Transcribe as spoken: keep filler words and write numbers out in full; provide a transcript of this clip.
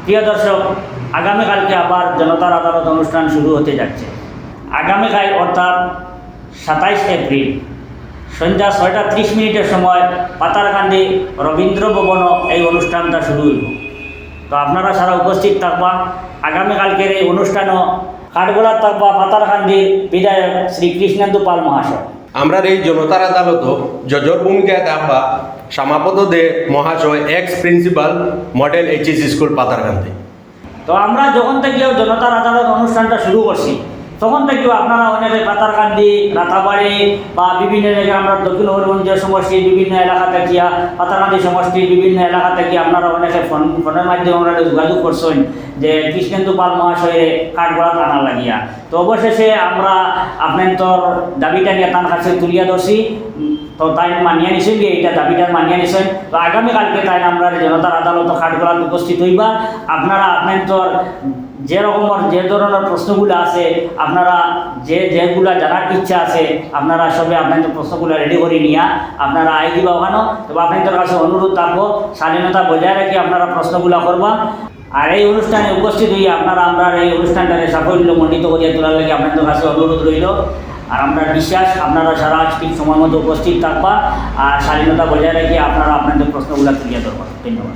প্রিয় দর্শক, আগামীকালকে আবার জনতার আদালত অনুষ্ঠান শুরু হতে যাচ্ছে। আগামীকাল অর্থাৎ সাতাইশ এপ্রিল সন্ধ্যা ছয়টা ত্রিশ মিনিটের সময় পাথারকান্দি রবীন্দ্র ভবনও এই অনুষ্ঠানটা শুরু হইব। তো আপনারা সারা উপস্থিত থাকবা। আগামীকালকের এই অনুষ্ঠানও কাঠগড়াত থাকবা পাথারকান্দির বিধায়ক শ্রী কৃষ্ণেন্দু পাল মহাশয়। আমরার এই জনতার আদালতও জজর ভূমিকায় থাকবা শ্যামাপদ দে মহাশয়, x principal, model HS school Patharkandi. তো আমরা যখন থাকিও জনতার আদালত অনুষ্ঠানটা শুরু করছি, তখন থাকিও আপনারা অনেকে পাথারকান্দি, রাতাবাড়ি বা বিভিন্ন জায়গায় আমরা দক্ষিণ হবিগঞ্জ সমষ্টি বিভিন্ন এলাকা থাকিয়া, পাথারকান্দি সমষ্টির বিভিন্ন এলাকা থাকিয়া আপনারা অনেকে ফোন, ফোনের মাধ্যমে আমরা যোগাযোগ করছেন যে কৃষ্ণেন্দু পাল মহাশয়রে কাঠগড়াত আনা লাগিয়া। তো অবশেষে আমরা আপনার দাবিটা নিয়ে তার কাছে তুলিয়া ধরছি। উম, তো তাই মানিয়া নিছেন যে এইটা দাবিটা মানিয়া নিছেন। তো আগামীকালকে তাই আমরা জনতার আদালত কাঠগড়াত উপস্থিত হইবা। আপনারা আপনার যে রকমর যে ধরনের প্রশ্নগুলো আছে, আপনারা যে যেগুলা জানার ইচ্ছা আছে, আপনারা সবে আপনার প্রশ্নগুলো রেডি করে নিয়া আপনারা আই দিবা ওখানো। তবে আপনার কাছে অনুরোধ থাকবো, স্বাধীনতা বজায় রাখি আপনারা প্রশ্নগুলা করবা। আর এই অনুষ্ঠানে উপস্থিত হইয়া আপনারা আমরার এই অনুষ্ঠানটারে সাফল্য মণ্ডিত করিয়া তোলার লাগি আপনার কাছে অনুরোধ রইল। আর আমরা বিশ্বাস আপনারা সারা ঠিক সময় মতো উপস্থিত থাকবা, আর স্বাধীনতা বজায় রাখিয়া আপনারা আপনার প্রশ্নগুলা তুলিয়া ধরবা। ধন্যবাদ।